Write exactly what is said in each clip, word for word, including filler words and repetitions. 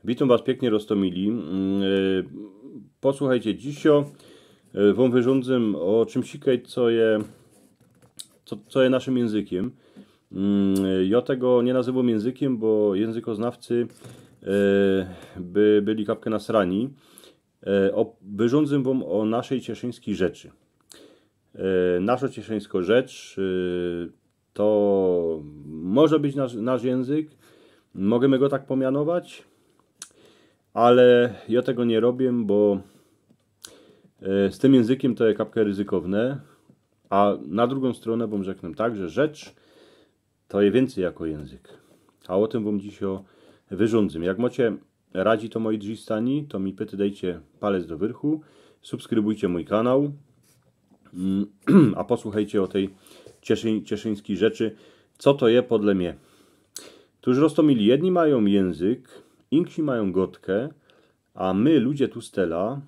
Witōm was piyknie, roztōmili. Mm, e, Posłuchejcie, dzisiŏ, e, wōm wyrządzym ô czymś, co je, co, co je naszym jynzykiym. Mm, jŏ tego niy nazywōm jynzykiym, bo jynzykoznawcy, e, by byli kapkã nasrani. E, ô, wyrządzym wōm ô naszej cieszyńskij rzeczy. E, naszŏ cieszyńskŏ rzecz, e, to może być nasz, nasz jynzyk, możymy go tak pomianować, ale jŏ tego niy robiã, bo, e, z tym jynzykiym to je kapkã ryzykowne, a na drugõ strōnã wōm rzeknã tak, że rzecz to je wiyncyj jako jynzyk. A ô tym wōm dzisiŏ wyrządzym. Jak mŏcie radzi to moji drzistani, to mi pytydejcie palec do wyrchu, subskrybujcie mōj kanał, mm, a posłuchejcie ô tej cieszyń-, cieszyńskij rzeczy, co to je podle mie. Tōż, roztōmili, jedni majōm jynzyk, inksi majōm gŏdkã, a my, ludzie tu z tela,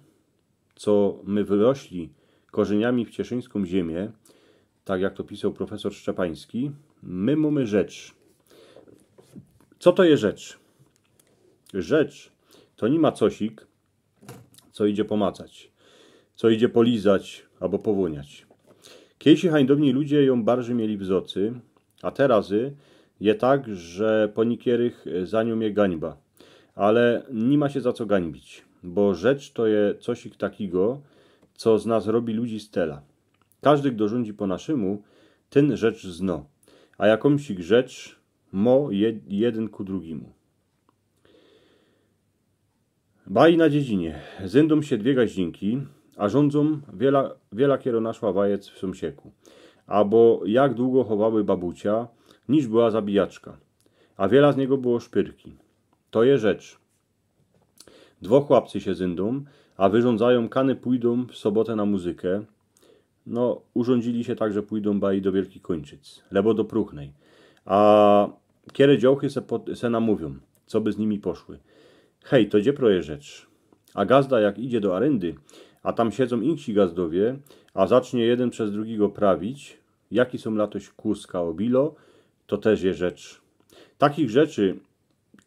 co my wyrośli korzyniami w cieszyńską ziymia, tak jak to pisoł profesor Szczepański, my mōmy rzecz. Co to je rzecz? Rzecz to niy ma cosik, co idzie pomacać, co idzie polizać abo powōniać. Kiejsi hańdowni ludzie jōm barżyj mieli w zŏcy, a terazy je tak, że po niykerych, e, za niōm je gańba. Ale niy ma sie za co gańbić, bo rzecz to je cosik takigo, co z nas robi ludzi z tela. Kŏżdy, kto rzōndzi po naszymu, tyn rzecz znŏ. A jakōmsik rzecz mŏ jed-, jedyn ku drugimu. Baj na dziedzinie. Zyndōm sie dwie gaździnki, a rzōndzōm wiela, wiela kero naszła wajec w sōmsieku. Abo jak dugo chowały babucia, niż była zabijaczka. A wiela z niego było szpyrki. To je rzecz. Dwo chłopcy sie zyndōm, a wyrządzajōm, kany pōjdōm w sobotã na muzyka. No, urządzili sie tak, że pōjdōm baj do Wielkich Kończyc, lebo do Pruchnej. A kere dziołchy se, po, se namōwiōm, co by z nimi poszły. Hej, to gdzie proje rzecz? A gazda jak idzie do aryndy, a tam siedzōm inksi gazdowie, a zacznie jedyn bez drugigo prawić, jaki sōm latoś kłuska ôbilo, to tyż je rzecz. Takich rzeczy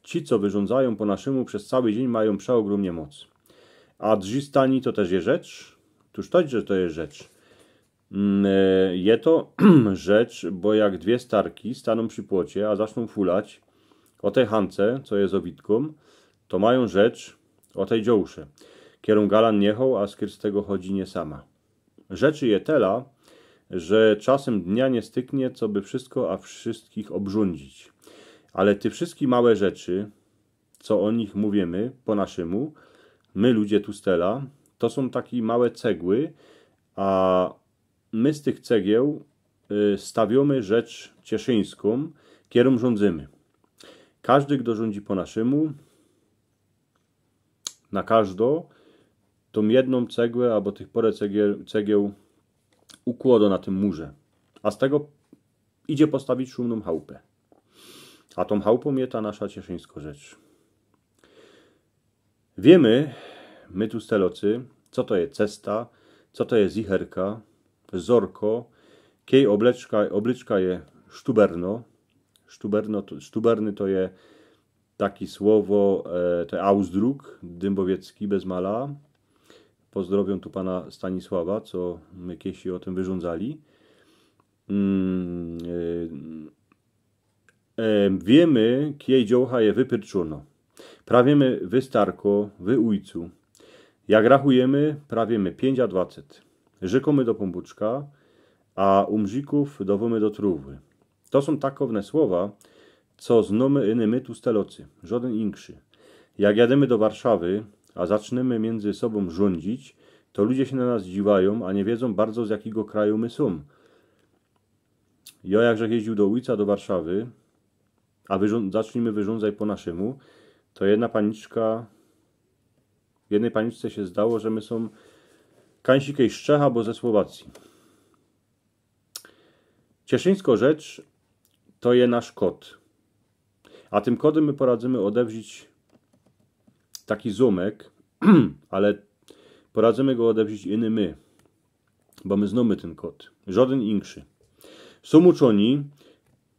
ci, co wyrządzajōm po naszymu, bez cały dziyń majōm przeôgrōmnie moc. A drzistani to tyż je rzecz? Tōż to, że to je rzecz. Mm, e, je to rzecz, bo jak dwie starki stanōm przi płocie, a zaczōm fulać ô tyj chance, co je z ôwitkōm, to majōm rzecz ô tyj dziołsze, kerōm galan niy choł, a skyrz tego chodzi niy sama. Rzeczy je tela, że czasym dnia niy styknie, co by wszystko a wszystkich ôbrządzić. Ale te wszystkie małe rzeczy, co ô nich mōwimy po naszymu, my, ludzie tu z tela, to sōm take małe cegły, a my z tych cegieł, y, stawiōmy rzecz cieszyńskōm, kerōm rzōndzymy. Kŏżdy, kto rzōndzi po naszymu, na kŏżdo tōm jednōm cegłę abo tych pore cegieł, cegieł ukłŏdŏ na tym murze. A z tego idzie postawić szumnōm chałpã. A tōm chałpōm je ta nasza cieszyńsko rzecz. Wiymy, my tu z telocy, co to je cesta, co to je zicherka, zorko, kiej ôbleczka, ôbleczka je sztuberno. Sztuberno to, sztuberny to je taki słowo, e, to Ausdruck dymbowiecki, bez mala. Pozdrowiōm tu pana Stanisława, co my kejsi ô tym wyrządzali. Mm, e, e, wiymy, kiej dziołcha je wypyrczōno. Prawiymy: wy starko, wy ôjcu. Jak rachujymy, prawiymy: piyńć a dwacet. Rzykōmy do pōnbōczka, a umrzikōw dowōmy do trōwy. To sōm takowne słowa, co znōmy iny my tu z telocy, żŏdyn inkszy. Jak jadymy do Warszawy, a zacznymy miyndzy sobōm rzōndzić, to ludzie sie na nas dziwajōm, a niy wiedzōm bardzo, z jakigo kraju my sōm. Jŏ, jak żech jeździōł do ôjca do Warszawy, a wyrząd-, zacznymy wyrządzać po naszymu, to jedna paniczka, jednej paniczce sie zdało, że my sōm kańsi kej z Czech abo ze Słowacji. Cieszyńsko rzecz to je nasz kod. A tym kodym my poradzymy ôdewrzić taki zōmek, ale poradzymy go ôdewrzić iny my, bo my znōmy tyn kod. Żŏdyn inkszy. Sōm uczōni,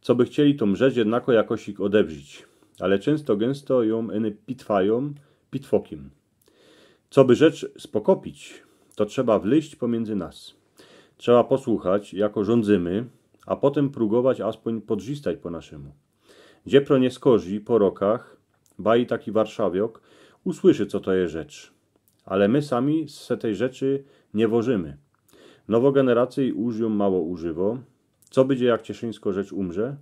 co by chcieli tōm rzecz jednako jakosik ôdewrzić. ale czynsto gynsto jōm yny pitwajōm pitwokym. Coby rzecz spokopić, to trzeba wlyźć pomiyndzy nas. Trzeba posłuchać, jako rządzymy, a potym prōbować aspōń podrzistać po naszymu. Dziepro niy skorzi po rokach, baj taki warszawiok usłyszy, co to je rzecz. Ale my sami se tyj rzeczy niy wożymy. Nowo generacyj już jōm mało używo. Co bydzie, jak cieszyńsko rzecz umrze?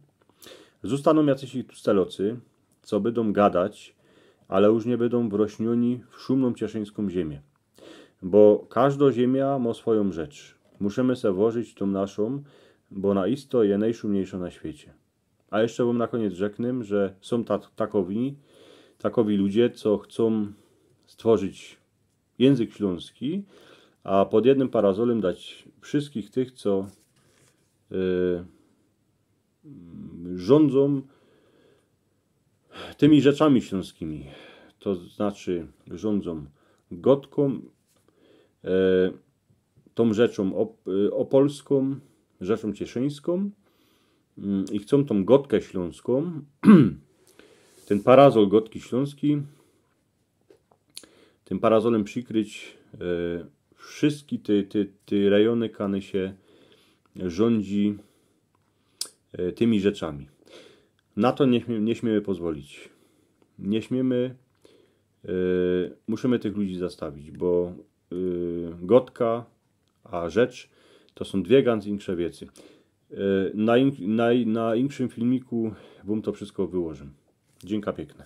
Zostanōm jacyś ich tu stelocy, co bydōm gadać, ale już niy bydōm wrośniōni w szumnōm cieszyńskōm ziymie. Bo kożdo ziymia mo swojōm rzecz. Musimy se wożyć tōm naszōm, bo ôna isto je nojszumniyjszo na świecie. A jeszcze wōm na kōniec rzeknę, że sōm ta, takowi, takowi ludzie, co chcōm stworzyć jynzyk ślōnski, a pod jednym parazolym dać wszyskich tych, co yy, rządzōm tymi rzeczami ślōnskimi. To znaczy rządzōm godkōm, yy, tōm rzeczōm op, yy, opolskōm, rzeczōm cieszyńskōm, yy, i chcōm tōm godkã ślōnskōm, tyn parazol godki ślōnski, tym parazolym przikryć yy, wszyski te, te, te rejōny, kany sie rządzi yy, tymi rzeczami. Na to niy, niy śmiymy pozwolić. Niy śmiymy, yy, musimy tych ludzi zastawić, bo yy, godka a rzecz to sōm dwie gans inksze wiecy. Yy, na, ink, na, na inkszym filmiku wōm to wszysko wyłożę. Dziynka piykne.